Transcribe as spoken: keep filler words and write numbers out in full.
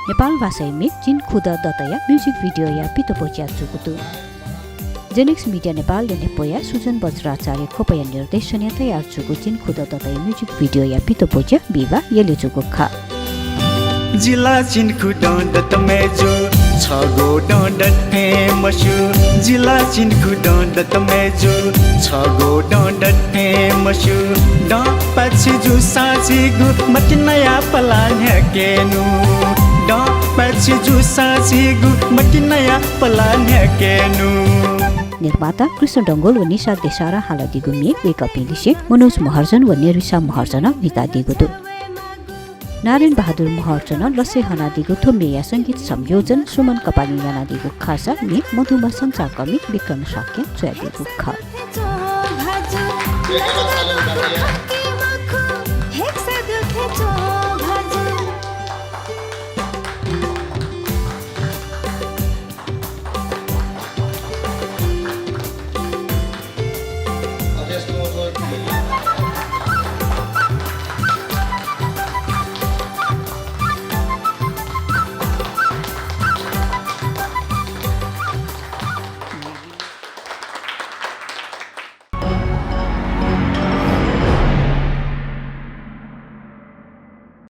नेपाल भाषाया म्ये चिन्खुदँ दतया music video-या पित ब्वज्या जूगु दु। Zenix Media नेपालया न्ह्यब्वया सुजन वज्राचार्य खोपाया निर्देशनय् तयार जूगु चिन्खुदँ दतया music video-या पित ब्वज्या बिहिबाः यलय् जूगु खः। जि ला चिन्खुदँ दत मय्जु, छगू दँ दत थें मस्यू। जि ला चिन्खुदँ दत मय्जु, छगू दँ दत थें मस्यू। दँ पाय्छि जूसां झीगु मतिनाया पलाः न्ह्याकेनु। दँ पाय्छि जूसां झीगु मतिनाया पलाः न्ह्याकेनु। निर्माता कृष्ण डंगोल व निशा देशारं हालादीगु म्ये वय्कःपिं लिसे मनोज महर्जन व नेरिसा महर्जनं म्हितादीगु दु। नारायण बहादुर महर्जनं लसय् हनादीगु थ्व म्येया संगीत संयोजन सुमन कपालीं यानादीगु खःसा म्ये मधुमा संचारकर्मी विक्रम शाक्यं च्वयादीगु खः।